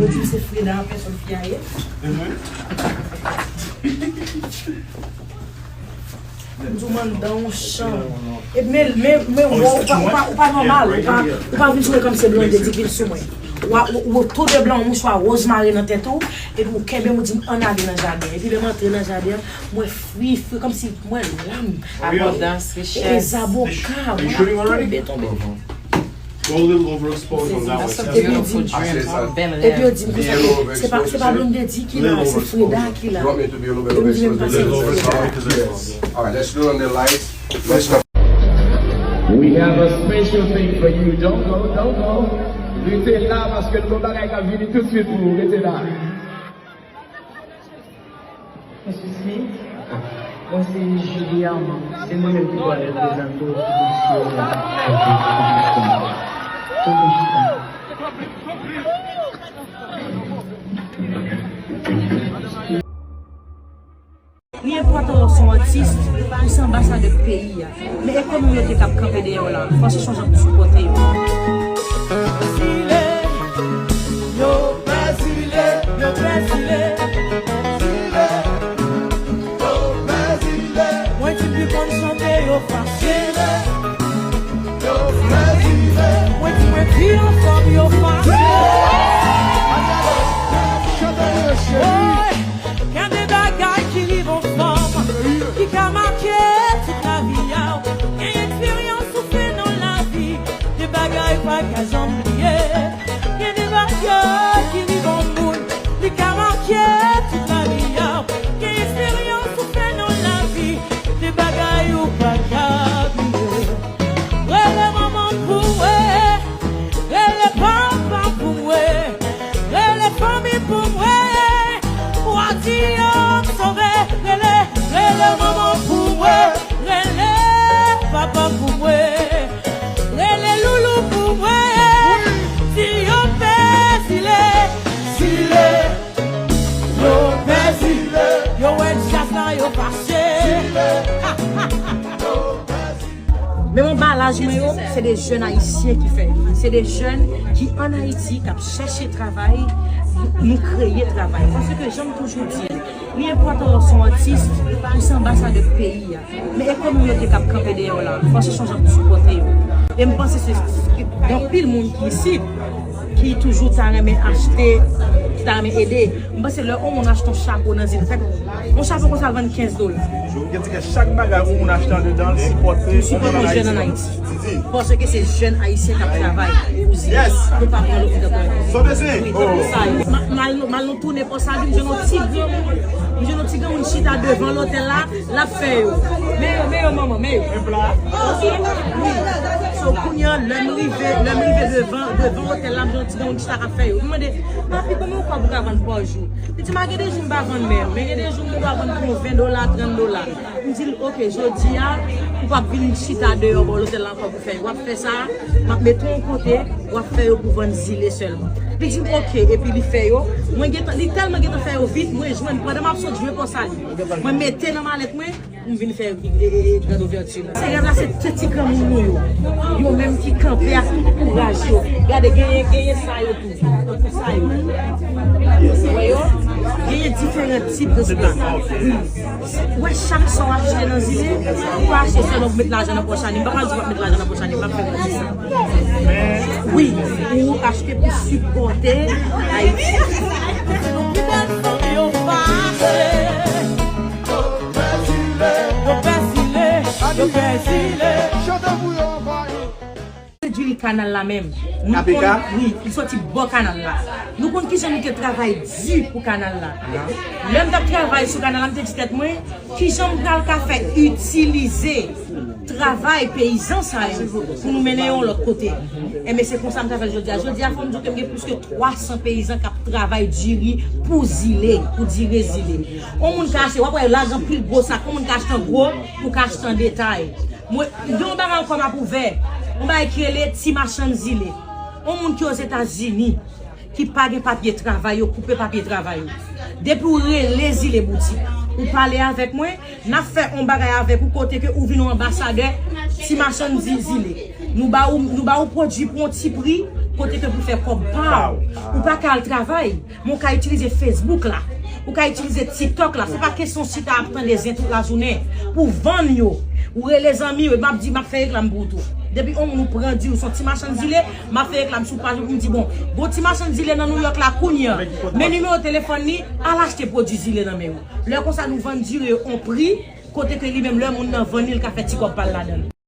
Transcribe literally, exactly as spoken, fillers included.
Yo di m se Freda an pèsòn fi a ye. M di w m anndan yon chanm. E men, men, men, ou pa, ou pa, ou pa nòmal. Ou pa, ou pa vin sou mwen kòm se Blondedy ki vin sou mwen. Ou, ou, ou tou de blan, yon mouchwa woz mare nan tèt ou, epi ou kenbe m, ou di m ann ale nan jaden. Epi lè m antre nan jaden an, mwen fri, fri, kòmsi mwen lòn. Abondans, richès. E zaboka, mwen ap tonbe, tonbe. Go a little overexposed on that one. Epi yo di m, epi yo di m konsa, se pa, se pa Blondedy ki la, se Freda ki la. Epi m di menm pa se Freda. Alright, let's do it on the lights. Let's go. We have a special thing for you. Don't go, don't go. Rete la paske nou gen bagay k ap vini tout swit pou ou. Rete la. Mesye Smith, mwen se Julie Armand. Se mwen menm ki pral reprezante w pou mesye yo. Tou chita. Li enpòtan lè w se yon atis, ou se anbasadè peyi a. Men e kòm yo te k ap kanpe dèyè w la, fò se chonje pou sipòte yo. Zile, yo pè zile, yo pè zile. Zile, yo pè zile. Mwen di m pi konn chante, yo fache. Zile, yo pè zile. Mwen di mwen pi anfòm, yo fache. Chante, cheri. Gen de bagay ki rive yon fanm ki ka make tout lavi a w. Gen eksperyans ou fè nan lavi, de bagay ou pa ka janm bliye. Gen de bagay ki rive yon moun, li ka make tout lavi a w. Gen eksperyans ou fè nan lavi, de bagay ou pa ka bliye. Rele manman pou mwen, rele papa pou mwen, rele fanmi pou mwen. Ou a di yo m sove, rele, rele manman pou mwen, rele papa pou mwen, rele loulou pou mwen. Di yo pè zile, zile, yo pè zile. Yo wè djaz la, yo fache. Men anba laj mwen yo, se de jèn ayisyen ki fè yo. Se de jèn ki ann Ayiti, k ap chèche travay, nou kreye travay. Paske jan m toujou di l, li enpòtan lè w se yon atis, ou se anbasadè peyi a. Men e kòm yo te k ap kanpe dèyè w la, fò se chonje pou sipòte yo. E m panse se, se, gen anpil moun ki isit, ki toujou ta renmen achte, ki ta renmen ede. M panse lè yon moun achte yon chapo nan zile, fèt, yon chapo konsa vann kenz dola. Yo gen ti kè chak bagay yon moun achte andedan l, sipòte yon jèn ann Ayiti. Paske se jèn ayisyen k ap travay pou zile. Nou pa pran lòt moun tankou yo. Wi, tankou sa yo. M al, m al nou tounen Pòsali, m jwenn yon ti granmoun, m jwenn yon ti granmoun chita devan lotèl la, l ap fè yo. Men yo, men yo, manman, men yo. Wi. So, kounye a, lè m rive, lè m rive devan, devan otèl la, m jwenn yon ti granmoun chita k ap fè yo. M mande, "Papi, konbyen w kwè ou ka vann pa jou?" Li di m, "A, gen de jou m pa vann menm, men gen de jou m dwe vann pou ven dola, trant dola." M di l, "Oke, jodi a, ou p ap vin chita deyò bò lotèl la ankò pou fè yo. W ap fè sa, m ap mete w yon kote, w ap fè yo pou vann zile sèlman." Li di m, "Oke," epi li fè yo. Mwen gentan, li tèlman gentan fè yo vit, mwen jwenn, pandan m ap sot jwe Pòsali, mwen mete nan malèt mwen, m vin fè, e, e, e, grand ouvèti la. Se rèv la, se ti, ti granmoun nou yo. Yo menm ki kanpe ak tout kouraj yo. Gade, genyen, genyen sa yo tou. Tankou sa yo. Wè yo? Genyen diferan tip de sa. Wi. Wè, chak sa w achte nan zile, ou pa achte sèlman pou met lajan nan pòch Ani. M pa pral di w ap met lajan nan pòch Ani, m ap fè w di sa. Wi, ou achte pou sipòte Ayiti. Yo pè zile, yo pè zile, yo pè zile. Chante pou yo ankò. Pwodui kanal la menm. Nou konn, wi, li soti bò kanal la. Nou konn kijan nou te travay di pou kanal la. Lè m t ap travay sou kanal la, m te di tèt mwen, kijan m pral ka fè itilize travay peyizan sa yo pou nou mennen yo lòt kote. Enben, se konsa m ta fè l jodi a. Jodi a, fò m di w ke m gen plis ke twa san peyizan k ap travay diri pou zile, pou dire zile. Yon moun ka achte, w ap wè lajan pil gwo sak, yon moun ka achte an gwo, ou ka achte an detay. Mwen, gen yon bagay ankò m ap ouvè, yon bagay ki rele Ti Machann Zile. Yon moun ki Ozetazini, ki pa gen papye travay, yo koupe papye travay yo. Depi w rele Zile Boutik, ou pale avèk mwen, n ap fè yon bagay avèk ou kote ke ou vin yon anbasadè Ti Machann Zi-, Zile. Nou ba ou, nou ba ou pwodui pou yon ti pri, Kote ke pou fè kòb pa w. Ou pa ka al travay, men w ka itilize Facebook la. Ou ka itilize TikTok la. Se pa kesyon chita ap tande zen tout lajounen pou vann yo. Ou rele zanmi w, e m ap di, m ap fè reklam pou ou tou. Depi yon moun ou pran di ou se yon ti machann zile, m ap fè reklam sou paj ou pou m di, bon, gon ti machann zile nan Nouyòk la kounye a. Men nimewo telefòn li, al achte pwodui zile nan men yo. Lè konsa nou vann zile yo yon pri, kote ke li menm lè moun nan vann li, l ka fè ti kòb pa l ladan l.